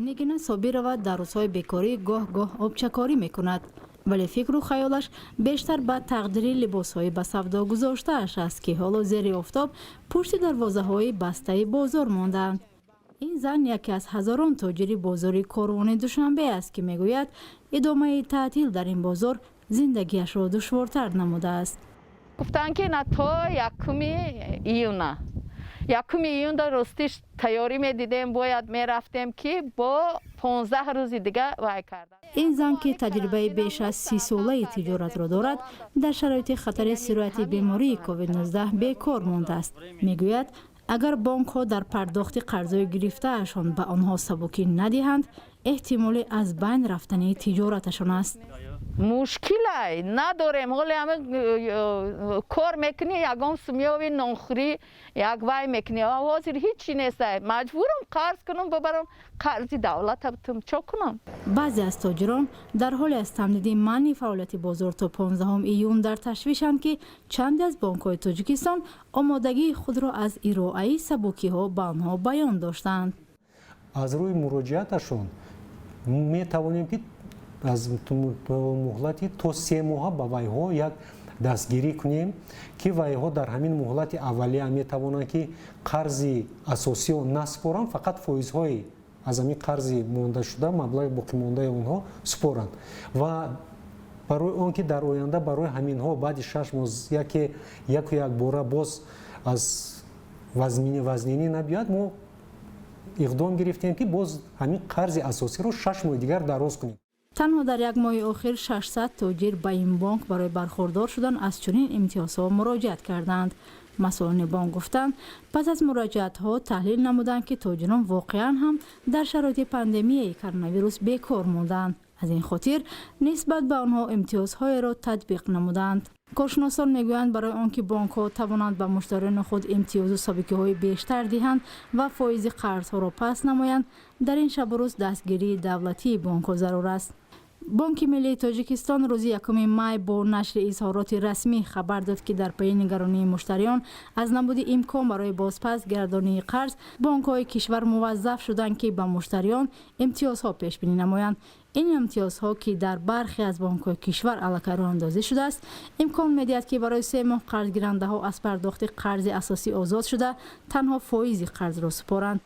Нигина Собирова дар рӯзҳои бекорӣ гоҳ-гоҳ обчакорӣ мекунад, вале фикру хаёлаш бештар ба тақдири либосҳои ба савдо гузоштааш аст, ки ҳоло зери офтоб пушти дарвозаҳои бастаи бозор мондаанд. Ин зан яке аз ҳазорон тоҷири бозори Корвони Душанбе аст, ки мегӯяд, идомаи таътил дар ин бозор зиндагиашро душвортар намудааст. Гуфтанд, ки на, то 1 июна. 1 июнда ростиш тайёрӣ медидем, бояд мерафтем, ки бо 15 рӯзи дига вай карда. Ин зан, ки таҷрибаи беш аз 30-солаи тиҷоратро дорад, дар шароити хатари сирояти бемории COVID-19 бекор мондааст. Мегӯяд, агар бонкҳо дар пардохти қарзҳои гирифтаашон ба онҳо сабукӣ надиҳанд, эҳтимоли аз байн рафтани тиҷораташон аст. Мушкилай надорем. Ҳоле ҳама кор мекунӣ, ягон сумёви нонхӯрӣ як вай мекунӣ. Ҳозир ҳичи нестай, маҷбурам қарз кунам, бибарам қарзи давлата битум, чо кунам? Баъзе аз тоҷирон дар ҳоле аз тамдиди манъи фаъолияти бозор то 15 июн дар ташвишанд, ки чанде аз бонкҳои Тоҷикистон омодагии худро аз ироаи сабукиҳо ба онҳо баён доштаанд. Аз рӯи муроҷиаташон метавонем, ки аз муҳлати то 3 моҳа ба вайҳо як дастгирӣ кунем, ки вайҳо дар ҳамин муҳлати аввалия метавонанд, ки қарзи асосиро насупоранд, фақат фоизҳои аз ҳамин қарзи мондашуда, маблағи боқимондаи онҳо супоранд. Ва барои он ки дар оянда барои ҳаминҳо баъди 6 моҳ яке яку якбора боз аз вазнинӣ набиёяд, мо иқдом гирифтем, ки боз ҳамин қарзи асосиро 6 моҳи дигар дароз кунем. Танҳо дар як моҳи охир 600 тоҷир ба ин бонк барои бархурдор шудан аз чунин имтиёзҳо муроҷиат карданд. Масъулони бонк гуфтанд, пас аз муроҷиатҳо таҳлил намуданд, ки тоҷирон воқеан ҳам дар шароити пандемияи коронавирус бекор мондаанд, аз ин хотир нисбат ба онҳо имтиёзҳоеро татбиқ намуданд. Коршиносон мегӯянд, барои он ки бонкҳо тавонанд ба муштариёни худ имтиёзу сабукиҳои бештар диҳанд ва фоизи қарзҳоро паст намоянд, дар ин шабу рӯз дастгирии давлатии бонкҳо зарур аст. Бонки миллии Тоҷикистон рӯзи 1 май бо нашри изҳороти расмӣ хабар дод, ки дар пайи нигаронии муштариён аз набуди имкон барои бозпас гардонии қарз, бонкҳои кишвар муваззаф шуданд, ки ба муштариён имтиёзҳо пешбинӣ намоянд. Ин имтиёзҳо, ки дар бархе аз бонкҳои кишвар аллакай роҳандозӣ шудааст, имкон медиҳад, ки барои 3 моҳ қарзгирандаҳо аз пардохти қарзи асосӣ озод шуда, танҳо фоизи қарзро супоранд.